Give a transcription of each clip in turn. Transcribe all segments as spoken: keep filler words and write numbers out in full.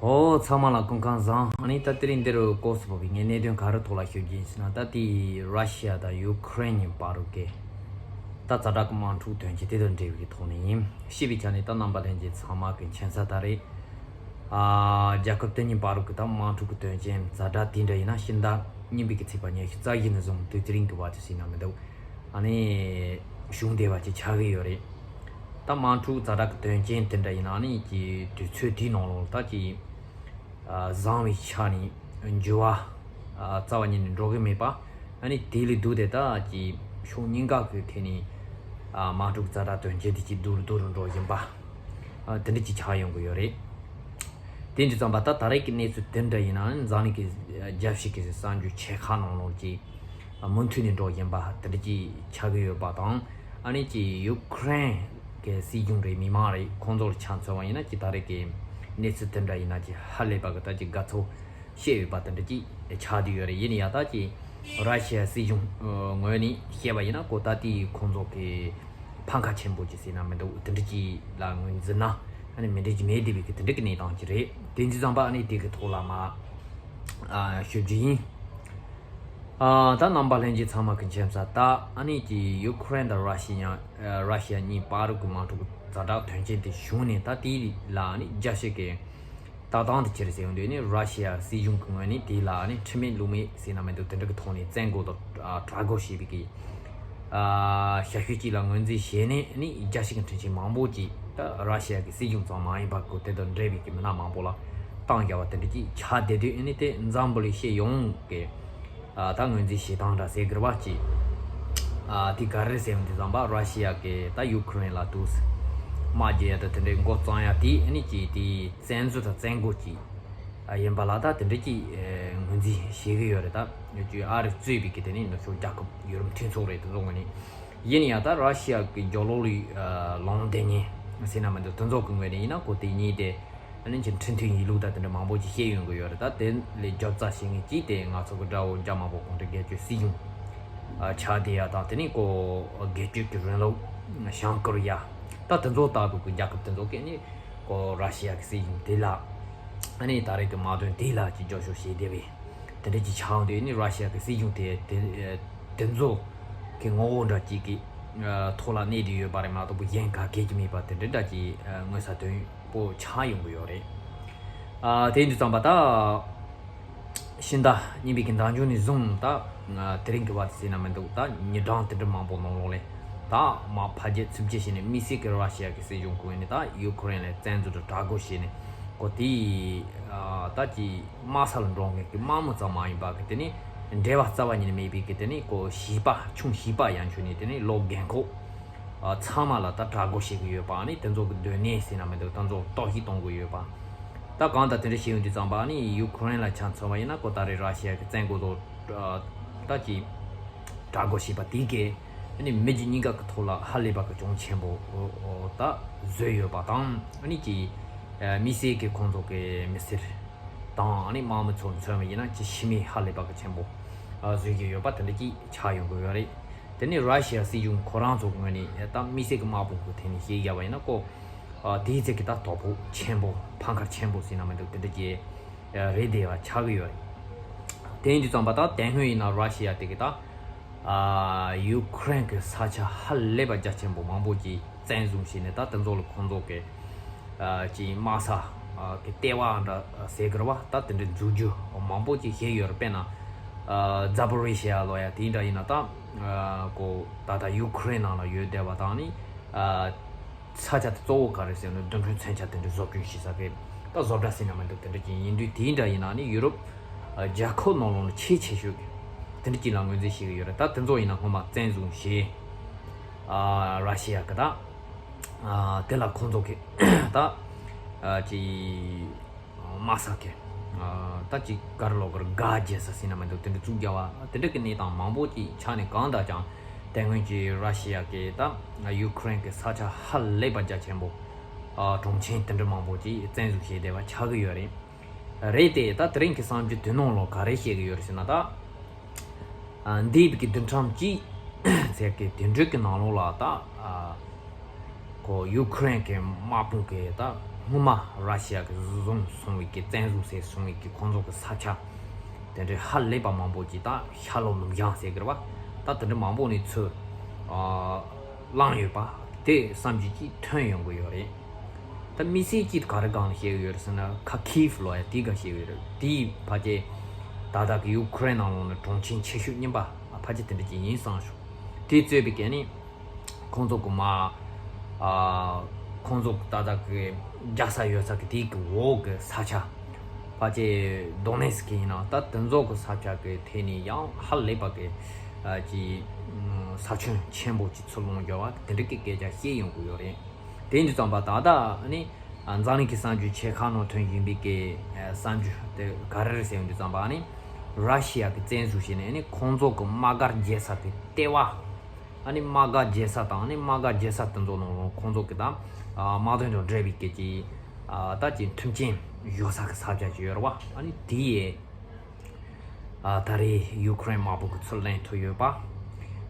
ཨོ། ཚང་མ་ལ་སྐུ་ཁམས་བཟང་། ཨ་ནི་ད་དེ་རིང་འདིར་སྐོར་སུ་བབས་པའི་ངས་གནད་དོན་ག་རེ་ཐོག་ལ་ཞུ་རྒྱུ་ཡིན་ཟེར་ན། ད་དེ་ར་ཤི་ཡ་དང་ཡུ་ཁུ་རེན་གཉིས་བར་གྱི་ད་ཛ་དྲག་གི་དམག་འཁྲུག་དོན་རྐྱེན་དེ་དང་འབྲེལ་བའི་ཐོག་ནས་ཡིན། ཤེས་པའི་ཆ་ནས་ད་རྣམ་པ་ལྷན་རྒྱས་ཚང་མ་གི་མཁྱེན་གསལ་ལྟར་རེད། ཨ། རྒྱལ་ཁབ་དེ་གཉིས་བར་གྱི་ད་དམག་འཁྲུག་གི་དོན་རྐྱེན་ཛ་དྲག་དེ་འདྲ་ཡིན་ན། ཕྱི་ཟླ་གཉིས་པའི་གི་ཚེས་པ་ཉི་ཤུ་རྩ་བཞི་ནས་བཟུང་དུས་དེ་རིང་གི་བར་དུ་ཟེར་ན་མི་འདུག་ཨ་ནི་བྱུང་བསྡད་པ་ཅིག་ཆགས་ཀྱི་ཡོད་རེད། ད་དམག་འཁྲུག་ཛ་དྲག་གི་དོན་རྐྱེན་དེ་འདྲ་ཡིན་ན། ཨ་ནི་ཀྱི་དུས་ཚོད་དེའི་ནང་ལོགས་ད་ཀྱི་ཨ། བཟང་བའི་ཆ་ནས་འགྱུར་བ་ཨ། རྩ་བ་ཉིད་ནས་འགྲོ་གི་མེད་པ། ཨ་ནི་དེ་ལས་ལྡོག་སྟེ་ད་ཀྱི་ཕྱོགས་གཉིས་ཀ་གི་ཐད་ནས་ཨ། དམག་འཁྲུག་ཛ་དྲག་དོན་རྐྱེན་དེ་ཀྱི་སྡུག་རུ་སྡུག་རུ་འགྲོ་བཞིན་པ། ཨ། དེ་འདྲ་ཅིག་ཆགས་ཡོང་གི་ཡོད་རེད། དེ་འདྲ་ཙམ་པ་ད་ད་རེས་ཀྱི་གནས་ཚུལ་དེ་འདྲ་ཡིན་ན། འཛམ་གླིང་གི་རྒྱལ་སྤྱི་གི་གསར་འགྱུར་ཆེ་ཁག་ནང་ལོགས་ཀྱི་མུ་མཐུད་ནས་འགྲོ་བཞིན་པ་དེ་འདྲ་ཅིག་ཆགས་ཀྱི་ཡོད་པ་དང་། ཨ་ནི་ཀྱི་ཡུ་ཁུ་རེན་གྱི་སྲིད་གཞུང་རེད། མི་མང་རེད། ཁོང་ཚོ་ལ་ཆ་མཚོན་པ་ཡིན་ན། ཀྱི་ད་རེས་ཀྱི་གནས་ཚུལ་དེ་འདྲ་ཡིན་ན། ཀྱི་ཧ་ལས་པ་གི་ད་ཀྱི་དགའ་ཚོར་བཤད་ཡོད་པ་དེ་འདྲ་ཅིག་ཆགས་བསྡད་ཡོད་རེད། ཡིན་ཡང་ད་ཀྱི་ར་ཤི་ཡ་སྲིད་གཞུང་ངོས་ནས་བཤད་པ་ཡིན་ན། ཀོ་ད་ལྟའི་ཁོང་ཚོ་གི་ཕམ་ཁ་ཆེན་པོ་ཅིག་ཟེར་ན་མི་འདུག་དེ་འདྲ་ཅིག་ལ་ངོས་འཛིན་ན། ཨ་ནི་མི་འགྲིག་ཅིག་མེད་བསྡད་པའི་གི་དེ་འདྲ་གི་གནས་སྟངས་ཅིག་རེད། དེ་འདྲ་ཙམ་པ་ཨ་ནི་དེ་གི་ཐོག་ལ་མ་ཨ། ཞུ་རྒྱུ་ཡིན། ཨ། ད་རྣམ་པ་ལྷན་རྒྱས་ཚང་མ་གི་མཁྱེན་གསལ་ལྟར། ཨ་ནི་ཀྱི་ཡུ་ཁུ་རེན་དང་ར་ཤི་ཡ། ཨ། ར་ཤི་ཡ་གཉིས་བར་གྱི་དམག་འཁྲུག་ཛ་དྲག་དོན་རྐྱེན་དེ་བྱུང་ནས། ད་དེ་ལ་ཨ་ནི་རྒྱལ་སྤྱི་གི་ལྟ་སྟངས་དེ་ཅི་རེད་ཟེར་ཡོང་དུས་ནི། ར་ཤི་ཡ་སྲིད་གཞུང་གི་ངོས་ནས་དེ་ལ་ཨ་ནི་ཁྲིམས་མེད་ལུགས་མེད་ཟེར་ན་མི་འདུག་དེ་འདྲ་གི་ཐོག་ནས་བཙན་རྒོལ་དང་། ཨ། དྲག་རྒོལ་བྱས་པའི་གི་ཨ། བྱ་སྤྱོད་ཅིག་ལ་ངོས་འཛིན་བྱས་ནས། ཨ་ནི་རྒྱལ་སྤྱི་གི་དྲིན་ཆེན་མང་པོ་ཅིག་ད་ར་ཤི་ཡ་གི་སྲིད་གཞུང་ཙམ་མ་ཡིན་པ་གི་དེ་དང་འབྲེལ་བའི་གི་མི་སྣ་མང་པོ་ལ་བཏང་བཞག་པ་དེ་འདྲ་ཅིག་ཆགས་བསྡད་དུས། ཨ་ནི་དེ་འཛམ་བུ་གླིང་སྤྱི་ཡོངས་ཀྱི་ཨ། ད་ངོས་འཛིན་བྱེད་སྟངས་འདྲ་ཟེར་དགོས་པ་ཅིག་ཨ། དེ་ག་རེ་ཟེར་བ་འདི་ཙམ་པ། ར་ཤི་ཡ་གི་ད་ཡུ་ཁུ་རེན་ལ་དུས་དམག་རྒྱག་ཡ་ད་དེ་འདྲའི་འགོ་བརྩམས་ཡ་དེ། ཨ་ནི་ཀྱི་དེ་བཙན་འཛུལ་དང་བཙན་རྒོལ་ཅིག་ཨ། ཡིན་པ་ལ་ད་དེ་འདྲ་ཅིག་ཨ། ངོས་འཛིན་བྱེད་ཀྱི་ཡོད་རེད། ད་ཡོད་ཀྱི་ཨ་རི་གཙོས་པའི་གི་དེ་ནི་ནུབ་ཕྱོགས་རྒྱལ་ཁབ་ཡུ་རོབ་མཐུན་ཚོགས་རེད། དེ་ཚོ་ངོས་ནས། ཡིན་ཡང་ད་ར་ཤི་ཡ་གི་རྒྱབ་ལོགས་ལ་ཨ། ལངས་བསྡད་མཁན་ཟེར་ན་མི་འདུག་དེ་ཚོ་གི་ངོས་ནས་ཡིན་ན། ཀོ་དེ་གཉིས་དེ་ཨ་ནི་ཅིག་འཕྲིན་ཐུང་ཡིན་ལུགས་ད་དེ་འདྲ་མང་པོ་ཅིག་བཤད་ཡོང་གི་ཡོད་རེད། ད་དེ་ལས་རྒྱབ་རྩ་བྱེད་མཁན་གཅིག་དེ་ང་ཚོ་གི་དགྲ་བོ་འཇབ་དམར་པོ་གུང་ཁྲན་སྒེར་གཅོད་སྲིད་གཞུང་ཨ། ཆགས་བསྡད་ཡ་དང་། དེ་ནས་ཀོ་སྒེར་གཅོད་ཀྱི་རིང་ལུགས། བྱང་ཀོ་རི་ཡ། ད་དེ་ཚོ་ལྟ་བུ་གི་རྒྱལ་ཁབ་དེ་ཚོ་གིས་ནི་ཀོ་ར་ཤི་ཡ་གི་སྲིད་གཞུང་དེ་ལ་ཨ་ནི་ད་རེས་ཀྱི་དམག་དོན་དེ་ལ་ཅིག་རྒྱབ་སྐྱོར་བྱས་བསྡད་པའི་དེ་འདྲ་ཅིག་ཆགས་འདུག་ནི། ར་ཤི་ཡ་གི་སྲིད་གཞུང་དེ་དེ་དེ་ཚོ་གི་ངོ་བོ་འདྲ་ཅིག་གི་ཐོག་ལ་གནས་བསྡད་ཡོད་པ་རེད་མ་གཏོགས། པོ་གཞན་ག་གེ་ཅིག་མེད་པ་དེ་འདྲ་འདྲ་ཅིག་མངོན་གསལ་དོད་པོ་ཆགས་ཡོང་གི་ཡོད་རེད། ཨ། དེ་ཡིན་དུས་ཙམ་པ་ད་ཕྱི་ཟླ་གཉིས་པའི་གི་མདང་མཇུག་ནས་བཟུང་ད་དེ་རིང་གི་བར་དུ་ཟེར་ན་མི་འདུག་ད་ཉིན་གྲངས་དེ་འདྲ་མང་པོ་ནང་ལོགས་ལ་ད་དམག་ཕལ་ཆེར་ཚུན་ཆད་བྱས་ནས། དམིགས་བསལ་གྱི་ར་ཤི་ཡ་གི་སྲིད་གཞུང་ཁོངས་ནས་ད་ཡུ་ཁུ་རེན་ལ་བཙན་འཛུལ་དང་དྲག་རྒོལ་བྱས་ནས། ཀོ་དེའི་ཨ། ད་ཀྱི་དམག་ས་ལ་འགྲོ་མཁན་གྱི་དམག་མི་ཙམ་མ་ཡིན་པ་གི་དེ་ནི་འབྲེལ་བ་རྩ་བ་ཉིད་ནས་མེད་པའི་གི་དེ་ནི་ཀོ་བྱིས་པ། ཆུང་བྱིས་པ་ཡན་ཆོད་ནས་དེ་ནི་ལོ་རྒན་འཁོགས་ཨ། ཚང་མ་ལ་ད་དྲག་རྒོལ་བྱེད་ཀྱི་ཡོད་པ། ཨ་ནི་དེ་ཚོ་གི་སྡོད་གནས་ཟེར་ན་མི་འདུག་དེ་ཚོ་གཏོར་བཤིག་གཏོང་གི་ཡོད་པ། ད་གང་ལྟར་དེ་འདྲ་བྱེད་ཡོང་དུས་ཙམ་པ། ཨ་ནི་ཡུ་ཁུ་རེན་ལ་ཆ་མཚོན་པ་ཡིན་ན། ཀོ་ད་རེས་ར་ཤི་ཡ་གི་བཙན་རྒོལ་དང་ད་ཀྱི་དྲག་རྒོལ་བྱས་པ་དེ་གས་ཨ་ནི་མི་རྒྱུ་གཉིས་ཀ་གི་ཐོག་ལ་ཧ་ལས་པ་གི་གྱོང་ཆེན་པོ་ད་བཟོས་ཡོད་པ་དང་། ཨ་ནི་ཀྱི་ཨ། དམིགས་བསལ་གྱི་ཁོང་ཚོ་གི་མི་སེར་དང་། ཨ་ནི་དམག་མི་ཚོ་མཚོན་པ་ཡིན་ན། ཀྱི་ཤི་རྨས་ཧ་ལས་པ་གི་ཆེན་པོ་ཨ། བཟོས་ཀྱི་ཡོད་པ་དེ་འདྲ་ཅིག་ཆགས་ཡོང་གི་ཡོད་རེད། དེ་ནས་ར་ཤི་ཡ་སྲིད་གཞུང་ཁོ་རང་ཚོ་ངོས་ནས་ད་དམིགས་བསལ་གྱི་དམག་དཔུང་གི་ཐད་ནས་བཤད་བཞག་པ་ཡིན་ན། ཀོ་ཨ། དེའི་ཚད་ཀྱི་ད་དོ་ཕོག་ཆེན་པོ། ཕམ་ཁ་ཆེན་པོ་ཟེར་ན་མི་འདུག་དེ་འདྲ་ཅིག་རེད་བསྡད་པ་ཆགས་ཀྱི་ཡོད་རེད། དེ་ཡིན་དུས་ཙམ་པ་ད་དེ་སྔོན་ཡིན་ན་ར་ཤི་ཡ་དེ་གི་ད་ཨ། ཡུ་ཁུ་རེན་གི་ས་ཆ་ཧ་ལས་པ་རྒྱ་ཆེན་པོ་མང་པོ་ཅིག་བཙན་བཟུང་བྱས་ནས། ད་དེ་ཚོ་ལ་ཁོང་ཚོ་གི་ཨ། ཀྱི་དམག་ས་ཨ། གི་ལྟེ་བ་འདྲ་ཟེར་དགོས་རེད་པ། ད་དེ་འདྲ་འཛུགས་རྒྱུ་མང་པོ་ཅིག་བྱས་ཡོད་རེད། དཔེར་ན་ཨ། ཛ་པོ་རི་ཤི་ཡ་ལོ་ཡ་དེ་འདྲ་ཡིན་ན། ད་ཨ། ཀོ་ད་ད་ཡུ་ཁུ་རེན་ནང་ལ་ཡོད་བསྡད་པ་དང་། ཨ་ནི་ཨ། ས་ཆ་དེ་གཙོ་བོ་ག་རེ་ཟེར་ན། རྡུལ་ཕྲན་མཚོན་ཆ་དེ་འདྲ་བཟོ་སྐྲུན་བྱེད་ས་གི་ད་བཟོ་གྲྭ་ཟེར་ན་མི་འདུག་དེ་འདྲ་ཅིག་ཡིན་དུས། དེ་འདྲ་ཡིན་ན་ནི་ཡུ་རོབ་ཨ། རྒྱལ་ཁབ་ནང་ལོགས་ནས་ཆེས་ཆེ་ཤོས་ཀྱི་དེ་འདྲ་ཅིག་ལ་ངོས་འཛིན་བྱེད་ཀྱི་ཡོད་རེད། ད་དེ་ཚོ་ཡིན་ན་སྔོན་མ་བཙན་བཟུང་བྱས། ཨ། ར་ཤི་ཡ་གི་ད་ཨ། དེ་ལ་ཁོང་ཚོ་གི་ད་ཨ། ཀྱི་དམག་ས་གི་ཨ། ད་ཅིག་ག་རེ་ལབ་དགོས་རེད། སྒར་རྒྱག་ས་ཟེར་ན་མི་འདུག་དེ་འདྲ་བཙུགས་བཞག་པ། དེ་འདྲ་གི་གནས་སྟངས་མང་པོ་ཅིག་ཆགས་ནས། གང་ལྟར་ཀྱང་དེ་སྔོན་གྱི་ར་ཤི་ཡ་གི་ད་ཡུ་ཁུ་རེན་གི་ས་ཆ་ཧ་ལས་པ་རྒྱ་ཆེན་པོ་ཨ། གྲོང་ཁྱེར་དེ་འདྲ་མང་པོ་ཅིག་བཙན་བཟུང་བྱས་བསྡད་པ་ཆགས་ཀྱི་ཡོད་རེད། རེད་དེ། ད་དེ་རིང་གི་གསར་འགྱུར་དེ་ནང་ལོགས་ག་རེ་བཤད་ཀྱི་ཡོད་རེད་ཟེར་ན། ད་ཨ། འདས་པའི་གི་བདུན་ཕྲག་གཅིག་ཙམ་གི་དེ་འདྲ་གི་ནང་ལོགས་ལ་ད་ཨ། ཁོ་ཡུ་ཁུ་རེན་གི་དམག་དཔུང་གི་ད་ སྔོན་མ་ར་ཤི་ཡ་གི་བཟུང་སོང་བའི་གི་བཙན་བཟུང་བྱས་སོང་བའི་གི་ཁོང་ཚོ་གི་ས་ཆ་དེ་འདྲའི་ཧ་ལས་པ་མང་པོ་ཅིག་ད་ཤར་ལྷོ་ནུབ་བྱང་ཟེར་གི་རེད་བ། ད་དེ་འདྲ་མང་པོ་ནས་ཚུར་ཨ་བླངས་ཡོད་པ་དེ་བསམ་རྒྱུ་ཅིག་ཐོན་ཡོང་གི་ཡོད་རེད། ད་དམིགས་བསལ་གྱིས་ག་རེ་སྒང་ལ་བཤད་ཀྱི་ཡོད་རེད་ཟེར་ན། ཁ་ཁིབ་ལོ་ཡ་དེའི་སྒང་བཤད་ཀྱི་ཡོད་རེད། དེའི་ཕལ་ཆེར་ད་ལྟ་གི་ཡུ་ཁུ་རེན་ནང་ལོགས་ནས་གྲོང་ཁྱེར་ཆེ་ཤོས་རྙིང་པ་ཕལ་ཆེར་དེ་འདྲ་ཅིག་ཡིན་བསམ་བྱུང་། དེ་གཙོས་པའི་གལ་ནི་ཁོང་ཚོ་གི་མ་ཨ་ཁོང་ཚོ་ད་ལྟ་གི་རྒྱལ་ས་ཡོད་ས་གི་དེའི་གི་འོག་གི་ས་ཆ་ཕལ་ཆེར་དོ་ནེ་སི་ཀི་ཡིན་ན། ད་དེ་ཚོ་གི་ས་ཆ་གི་ཐད་ནས་ཡང་ཧ་ལས་པ་གི་ཨ་ཅིག་ས་ཁྱོན་ཆེན་པོ་ཅིག་ཚུར་ལོངས་རྒྱབ་པ་དེ་འདྲ་གི་སྐད་ཆ་བཤད་ཡོང་གི་ཡོད་རེད། དེ་ཡིན་དུས་ཙམ་པ་ད་ལྟ་ནི་འཛམ་གླིང་གི་གསར་འགྱུར་ཆེ་ཁག་ནང་ཐོན་བཞིན་པའི་གི་གསར་འགྱུར་དེ་ག་རེ་རེད་ཟེར་ཡོང་དུས་ཙམ་པ་ནི་ར་ཤི་ཡ་གི་བཙན་བཟུང་བྱས་ནས་ནི་ཁོང་ཚོ་གི་དམག་སྒར་རྒྱལ་ས་གི་ལྟེ་བ། ཨ་ནི་དམག་སྒར་རྒྱལ་ས་དང་ནི་དམག་སྒར་རྒྱལ་ས་དེ་ཚོ་ནང་ལོགས་ཁོང་ཚོ་གི་ད་དམག་དོན་དང་འབྲེལ་བའི་སྐད་ཀྱི་ད་ཀྱི་མཐུན་རྐྱེན་ཡོད་ས་གི་ས་ཆ་ཅིག་ཡོད་རེད་བ། ཨ་ནི་དེ་ཡས་ད་རེས་ཡུ་ཁུ་རེན་དམག་དཔུང་གི་ཚུར་ལེན་ཐུབ་ཡོད་པ།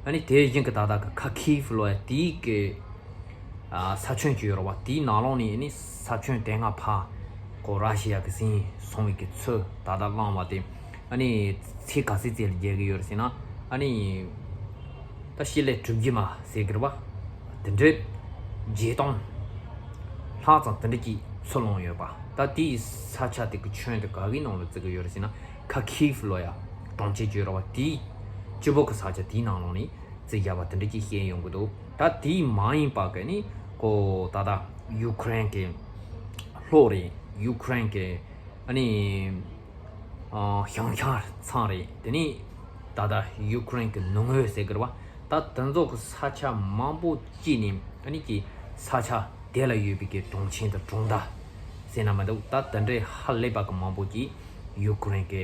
ཨ་ནི་དེ་བཞིན་གི་ད་ལྟ་གི་ཁ་ཁིབ་ལོ་ཡ་དེའི་གི་ས་ཁྱོན་ཅིག་ཡོད་རེད་བ། དེའི་ནང་ལོགས་ནས་ནི་ས་ཁྱོན་དེ་སྔ་ཕར་ཁོ་ར་ཤི་ཡ་གི་ཟིན་སོང་བའི་གི་ཚུར་ད་ལྟ་བླངས་བ་དེ། ཨ་ནི་ཚད་ག་ཚད་ཙམ་ལ་རྒྱལ་གི་ཡོད་རེད་ཟེར་ན། ཨ་ནི་ད་ཕྱེད་ལས་གྲུ་བཞི་མ་ཟེར་གི་རེད་བ། དེ་འདྲའི་བརྒྱད་སྟོང་ལྷག་ཙམ་དེ་འདྲ་ཅིག་ཚུར་ལོངས་ཡོད་པ། ད་དེའི་ས་ཆ་དེ་གི་ཁྱོན་དེ་ག་གི་ནང་ལ་བརྩི་གི་ཡོད་རེད་ཟེར་ན། ཁ་ཁིབ་ལོ་ཡ་གྲོང་ཁྱེར་ཅིག་ཡོད་རེད་བ། དེའི་སྤྱི་བོ་གི་ས་ཆ་དེའི་ནང་ལོགས་ནས་བརྩི་བཞག་པ་དེ་འདྲ་ཅིག་བཤད་ཡོང་གི་འདུག་ད་དེའི་མ་ཡིན་པ་གི་ནི་ཁོ་ད་ལྟ་ཡུ་ཁུ་རེན་གི་ལྷོ་རེད། ཡུ་ཁུ་རེན་གི་ཨ་ནི་ཨ་ཞང་ཞུང་ཚང་རེད། དེ་ནི་ད་ལྟ་ཡུ་ཁུ་རེན་གི་ནུབ་ངོས་ཟེར་གི་རེད་བ། ད་དེ་ཚོ་གི་ས་ཆ་མང་པོ་ཅིག་ནི་ཨ་ནི་ཀྱི་ས་ཆ་དེ་ལ་ཡོད་པའི་གི་གྲོང་ཁྱེར་དང་གྲོང་རྡལ་ཟེར་ན་མི་འདུག་ད་དེ་འདྲའི་ཧ་ལས་པ་གི་མང་པོ་ཅིག་ཡུ་ཁུ་རེན་གི་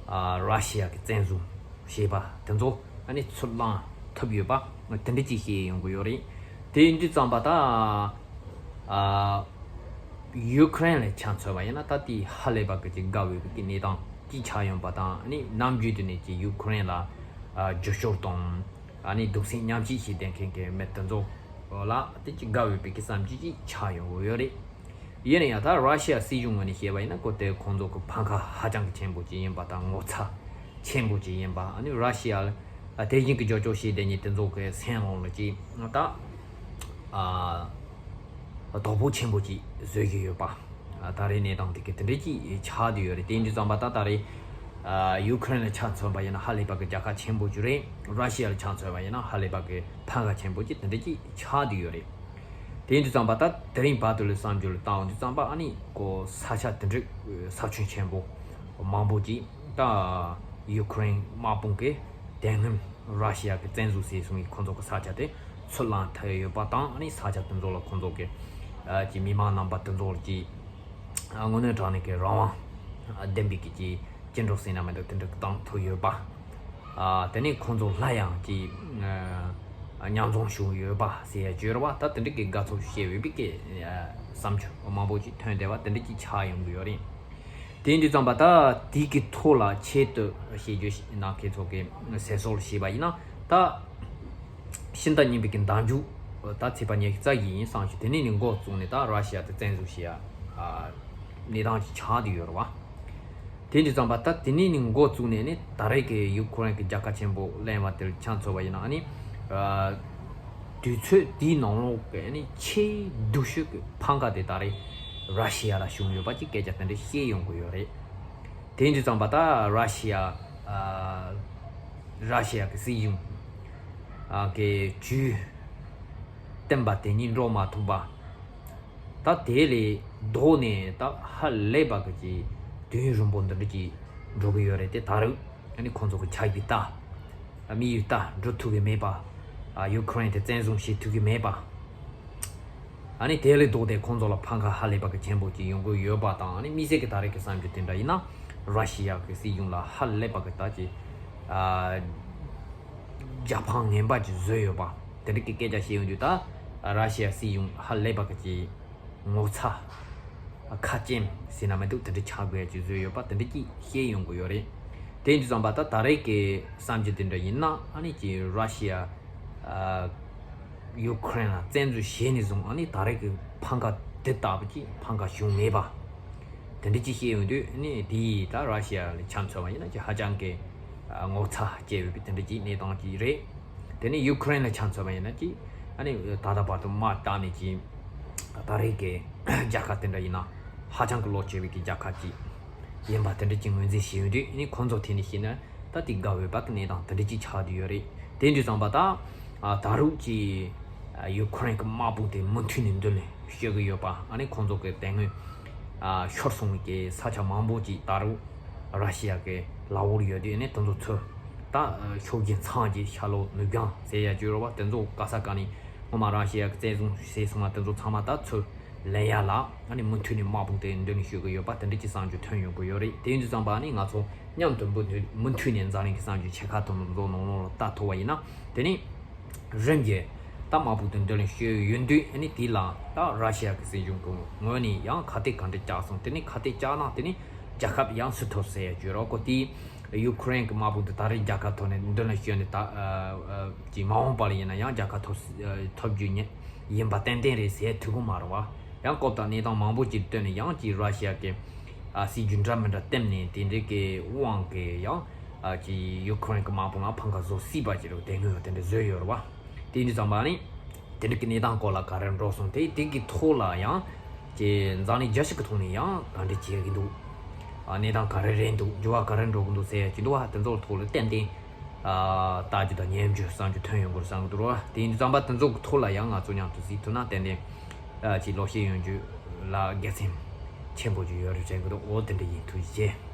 ཨ་ར་ཤི་ཡ་གི་བཙན་བཟུང་བྱས་པ་དེ་ཚོ་ཨ་ནི་ཚུར་བླངས་ཐུབ་ཡོད་པ་དེ་འདྲ་ཅིག་བཤད་ཡོང་གི་ཡོད་རེད། དེ་ཡིན་དུས་ཙམ་པ་ད་ཨ་ཡུ་ཁུ་རེན་ལ་ཆ་མཚོན་པ་ཡིན་ན། ད་དེ་ཧ་ལས་པ་གི་ཅིག་དགའ་འོས་པའི་གི་གནས་སྟངས་ཅིག་ཆགས་ཡོང་པ་དང་། ཨ་ནི་ནམ་རྒྱུན་དུ་ནས་ཀྱི་ཡུ་ཁུ་རེན་ལ་ཨ་རྒྱབ་སྐྱོར་དང་། ཨ་ནི་གདུང་སེམས་མཉམ་སྐྱེད་བྱེད་བསྡད་མཁན་གྱི་མི་དེ་ཚོ་ལ་དེ་ཅིག་དགའ་འོས་པའི་གི་བསམ་ཚུལ་ཅིག་ཆགས་ཡོང་གི་ཡོད་རེད། ཡིན་ན་ཡང་ད་ར་ཤི་ཡ་སྲིད་གཞུང་ངོས་ནས་བཤད་པ་ཡིན་ན། ཁོ་དེ་ཁོང་ཚོ་གི་ཕམ་ཁ་ཧ་ཅང་གི་ཆེན་པོ་ཅིག་ཡིན་པ་དང་། ངོ་ཚ་ཆེན་པོ་ཅིག་ཡིན་པ། ཨ་ནི་ར་ཤི་ཡ་ལ་དེ་བཞིན་གྱི་རྒྱབ་སྐྱོར་བྱེད་བསྡད་མཁན་དེ་ཚོ་གི་སེམས་ནང་ལ་ཅིག་ད་ཨ་དོ་ཕོག་ཆེན་པོ་ཅིག་བཟོ་གི་ཡོད་པ། ཨ་ད་རེས་གནས་སྟངས་དེ་གི་དེ་འདྲ་ཅིག་ཆགས་བསྡད་ཡོད་རེད། དེ་ཡིན་དུས་ཙམ་པ་ད་ད་རེས་ཨ་ཡུ་ཁུ་རེན་ལ་ཆ་མཚོན་པ་ཡིན་ན་ཧ་ལས་པ་གི་རྒྱལ་ཁ་ཆེན་པོ་ཅིག་རེད། ར་ཤི་ཡ་ལ་ཆ་མཚོན་པ་ཡིན་ན་ཧ་ལས་པ་གི་ཕམ་ཁ་ཆེན་པོ་ཅིག་དེ་འདྲ་ཅིག་ཆགས་བསྡད་ཡོད་རེད། དེ་ཡིན་དུས་ཙམ་པ་ད་དེ་རིང་བར་དུ་ལ་བསམ་ཚུལ་ལ་བཏང་ཡོང་དུས་ཙམ་པ། ཨ་ནི་ཁོ་ས་ཆ་དེ་འདྲ་ས་ཁྱོན་ཆེན་པོ་མང་པོ་ཅིག་ད་ཡུ་ཁུ་རེན་དམག་དཔུང་གིས་དེ་སྔོན་ར་ཤི་ཡ་གི་བཙན་བཟུང་བྱས་སོང་བའི་ཁོ་ཚོ་གི་ས་ཆ་དེ་ཚུར་བླངས་ཐུབ་ཡོད་པ་དང་། ཨ་ནི་ས་ཆ་དེ་ཚོ་ལ་ཁོ་ཚོ་གི་ཨ་ཀྱི་མི་མང་རྣམ་པ་དེ་ཚོ་ལ་ཀྱི་ཨ་དངོས་གནས་དྲང་གནས་ཀྱི་རང་དབང་ལྡན་པའི་ཀྱི་ཀྱི་སྐྱིད་འགྲོ་ཟེར་ན་མི་འདུག་དེ་འདྲ་བཏང་ཐུབ་ཡོད་པ། ཨ་དེ་ནས་ཁོང་ཚོ་ལ་ཡང་ཀྱི་ཨ་མཉམ་འཛོམས་བྱུང་ཡོད་པ་ཟེར་ཡ་བརྗོད་རེད་བ། ད་དེ་འདྲ་གི་དགའ་ཚོར་བཤད་འོས་པའི་ཀྱི་ཨ་བསམ་ཚུལ་མང་པོ་ཅིག་ཐོན་བསྡད་པ་དེ་འདྲ་ཅིག་ཆགས་ཡོང་གི་ཡོད་རེད། དེ་ཡིན་དུས་ཙམ་པ་ད་དེའི་གི་ཐོག་ལ་ཆེད་དུ་བཤད་རྒྱུ་ཞིག་ནང་ཁྱེད་ཚོ་གི་ཟེར་སྲོལ་ཞིག་པ་ཡིན་ན། ད་ཕྱི་ཟླ་གཉིས་པའི་གི་ཟླ་མཇུག་ད་ཚེས་པ་ཉི་ཤུ་རྩ་བཞི་ཡིན་བསམ་ཞིག་དེ་ནས་ནི་འགོ་བཙུགས་ནས་ད་ར་ཤི་ཡ་དེ་བཙན་བཟུང་བྱེད་ཡ་ཨ་གནས་སྟངས་ཅིག་ཆགས་བསྡད་ཡོད་རེད་བ། དེ་འདྲ་ཙམ་པ་ད་དེ་ནས་ནི་འགོ་བཙུགས་ནས་ནི་ད་རེས་ཀྱི་ཡུ་ཁུ་རེན་གྱི་རྒྱལ་ཁ་ཆེན་པོ་ལེན་པ་དེར་ཆ་མཚོན་པ་ཡིན་ན། ཨ་ནི་ཨ་དུས་ཚོད་དེའི་ནང་ལོགས་ཀྱི་ནི་ཆེས་སྡུག་ཤོས་ཀྱི་ཕམ་ཁ་དེ་ད་རེས་ར་ཤི་ཡ་ལ་བྱུང་ཡོད་པ་ཅིག་སྐད་ཆ་དེ་འདྲ་བཤད་ཡོང་གི་ཡོད་རེད། དེ་འདྲ་ཙམ་པ་ད་ར་ཤི་ཡ་ཨ་ར་ཤི་ཡ་གི་སྲིད་གཞུང་ཨ་གི་ཇུས་བསྟན་པ་དེ་ཉིད་འགྲོ་མ་ཐུབ་པ། ད་དེ་ལས་ལྡོག་ནས་ད་ཧ་ལས་པ་གི་ཅིག་དུས་ཡུན་རིང་པོ་འདི་འདྲ་ཅིག་འགྲོ་གི་ཡོད་རེད་དེ། ད་རུང་ཨ་ནི་ཁོང་ཚོ་གི་ཆགས་ཀྱི་ལྟ་དམིགས་ཡུལ་ལྟ་འགྲུབ་ཐུབ་ཀྱི་མེད་པ། ཨ་ཡུ་ཁུ་རེན་དེ་བཙན་བཟུང་བྱེད་ཐུབ་ཀྱི་མེད་པ། ཨ་ནི་དེ་ལས་ལྡོག་སྟེ་ཁོང་ཚོ་ལ་ཕམ་ཁ་ཧ་ལས་པ་གི་ཆེན་པོ་ཅིག་ཡོང་གི་ཡོད་པ་དང་། ཨ་ནི་དམིགས་བསལ་གྱི་ད་རེས་ཀྱི་བསམ་རྒྱུ་དེ་འདྲ་ཡིན་ན། ར་ཤི་ཡ་གི་སྲིད་གཞུང་ལ་ཧ་ལས་པ་གི་ད་ཅིག་ཨ་རྒྱལ་ཕམ་ངན་པ་ཅིག་བཟོས་ཡོད་པ། དེ་འདྲ་གི་སྐད་ཆ་བཤད་ཡོང་དུས། ད་ར་ཤི་ཡ་སྲིད་གཞུང་ཧ་ལས་པ་གི་ཅིག་ངོ་ཚ་ཁ་སྐྱེངས་ཟེར་ན་མི་འདུག་དེ་འདྲ་ཆགས་དགོས་ཡ་ཅིག་བཟོས་ཡོད་པ་དེ་འདྲ་ཅིག་བཤད་ཡོང་གི་ཡོད་རེད། དེ་ཡིན་དུས་ཙམ་པ་ད་ད་རེས་ཀྱི་བསམ་རྒྱུ་དེ་འདྲ་ཡིན་ན། ཨ་ནི་ཅིག་ར་ཤི་ཡ་ཨ་ཡུ་ཁུ་རེན་ལ་བཙན་འཛུལ་བྱས་ནས་བཟུང་། ཨ་ནི་ད་རེས་ཀྱི་ཕམ་ཁ་ དེ་ལྟ་བུ་ཅིག་ཕམ་ཁ་བྱུང་མེད་པ། དེ་འདྲ་ཅིག་བཤད་ཡོང་དུས་ནི་དེ་ད་ར་ཤི་ཡ་ལ་ཆ་མཚོན་པ་ཡིན་ན་ཅིག་ཧ་ཅང་གི་ཨ་ངོ་ཚ་སྐྱེ་ཡོད་པའི་དེ་འདྲ་ཅིག་གནས་སྟངས་ཅིག་རེད། དེ་ནས་ཡུ་ཁུ་རེན་ལ་ཆ་མཚོན་པ་ཡིན་ན་ཅིག་ཨ་ནི་ད་ལྟ་བར་དུ་དམག་བཏང་ནས་ཅིག་ད་རེས་ཀྱི་རྒྱལ་ཁབ་དེ་འདྲ་ཡིན་ན་ཧ་ཅང་གི་ལོ་ཆེ་བའི་གི་རྒྱལ་ཁབ་ཅིག་ཡིན་པ་དེ་འདྲ་ཅིག་ངོས་འཛིན་བྱས་ཡོང་དུས་ནི་ཁོང་ཚོ་ཐད་ནས་བཤད་ན། ད་དེ་དགའ་འོས་པ་གི་གནས་སྟངས་དེ་འདྲ་ཅིག་ཆགས་བསྡད་ཡོད་རེད། དེ་འདྲ་ཙམ་པ་ད་ཨ་ད་རུང་ཅིག་ཨ་ཡུ་ཁུ་རེན་གྱི་དམག་དཔུང་དེ་མུ་མཐུད་ནས་མདུན་ལ་སྐྱོད་ཀྱི་ཡོད་པ། ཨ་ནི་ཁོང་ཚོ་གི་དེ་སྔོན་ཨ་ཤོར་སོང་བའི་གི་ས་ཆ་མང་པོ་ཅིག་ད་རུང་ར་ཤི་ཡ་གི་ལག་འོག་ལ་ཡོད་དུས་ནི་དེ་ཚོ་ཚུར་ད་ཨ་ཕྱོགས་གཞན་ཚང་གི་ཤར་ལྷོ་ནུབ་བྱང་ཟེར་ཡ་ཅིག་ཡོད་རེད་པ། དེ་ཚོ་ག་ས་ག་ནས་སྔོན་མ་ར་ཤི་ཡ་གི་བཙན་བཟུང་བྱས་སོང་བ་དེ་ཚོ་ཚང་མ་ད་ཚུར་ལེན་ཡ་ལ་ཨ་ནི་མུ་མཐུད་ནས་དམག་དཔུང་དེ་མདུན་ལ་སྐྱོད་ཀྱི་ཡོད་པ་དེ་འདྲ་ཅིག་གསར་འགྱུར་ཐོན་ཡོང་གི་ཡོད་རེད། དེ་ཡིན་དུས་ཙམ་པ་ཨ་ནི་ང་ཚོ་མཉམ་དུ་མུ་མཐུད་མུ་མཐུད་ནས་འཛམ་གླིང་གི་གསར་འགྱུར་ཆེ་ཁག་དེ་ཚོ་ནང་ལོགས་ལ་ལྟ་ཐུབ་པ་ཡིན་ན། དེ་ནི་རིམ་གྱིས་ད་དམག་དཔུང་དེ་མདུན་ལ་སྐྱོད་ཡོང་དུས་ཨ་ནི་དེ་ལ་ད་ར་ཤི་ཡ་གི་སྲིད་གཞུང་གི་ངོས་ནས་ཡང་ཁ་གཏད་ག་འདྲ་བཅག་སོང་། དེ་ནི་ཁ་གཏད་བཅག་ན་དེ་ནི་རྒྱལ་ཁབ་ཡང་སུ་ཐོབ་ཟེར་ཡ་བརྗོད་རོགས་གོ། དེ་ཡུ་ཁུ་རེན་གྱི་དམག་དཔུང་དེ་ད་རེས་རྒྱལ་ཁ་ཐོབ་ནས་མདུན་ལ་སྐྱོད་ནས་ད་ཨ་ཨ་ཅིག་མ་འོངས་པ་ལ་ཡིན་ན་ཡང་རྒྱལ་ཁ་ཐོབ་ཨ་ཐོབ་རྒྱུ་ཉེ་ཡིན་པ་ཏན་ཏན་རེད་ཟེར་ཐུབ་ཀྱི་མ་རེད་བ། ཡང་སྐབས་དང་གནས་སྟངས་མང་པོ་ཅིག་བསྟུན་ནས་ཡང་ཅིག་ར་ཤི་ཡ་གི་ཨ་སྲིད་ཇུས་འདྲ་མི་འདྲ་བསྟན་ནས་དེ་འདྲའི་གི་དབང་གིས་ཡང་ཨ་ཅིག་ཡུ་ཁུ་རེན་གྱི་དམག་དཔུང་ལ་ཕམ་ཁ་བཟོ་སྲིད་པ་ཅིག་རེད། དེ་སྔོན་དེ་འདྲ་བཟོས་ཡོད་རེད་བ། དེ་འདྲ་ཙམ་པ་ནི་དེ་འདྲ་གི་གནས་སྟངས་སྐོར་ལ་ག་རེ་འགྲོ་སོང་། དེ་དེ་གི་ཐོག་ལ་ཡང་ཅིག་འཛམ་གླིང་རྒྱལ་སྤྱི་གི་ཐོག་ནས་ཡང་ག་འདྲ་བྱེད་ཀྱི་འདུག་ཨ་གནས་སྟངས་ག་རེ་རེད་འདུག་འགྱུར་བ་ག་རེ་འགྲོ་གི་འདུག་ཟེར་ཡ་ཅིག་འདུག་བ། དེ་ཚོའི་ཐོག་ལ་ཏན་ཏན་ཨ་ལྟ་རྒྱུ་དང་ཉན་རྒྱུ་བསམ་རྒྱུ་ཐོན་ཡོང་གི་རེད་བསམ་གི་འདུག་ར། དེ་ཡིན་དུས་ཙམ་པ་དེ་ཚོ་གི་ཐོག་ལ་ཡང་ང་ཚོ་མཉམ་དུ་གཟིགས་ཐུབ་ན་ཏན་ཏན་ཨ་ཅིག་ལོག་བཤད་ཡོང་རྒྱུ་ལ་དགེ་མཚན་ཆེན་པོ་ཅིག་ཡོད་རེད་དྲན་གི་འདུག་འོ་དེ་འདྲ་ཡིན། ཐུགས་རྗེ་ཆེ།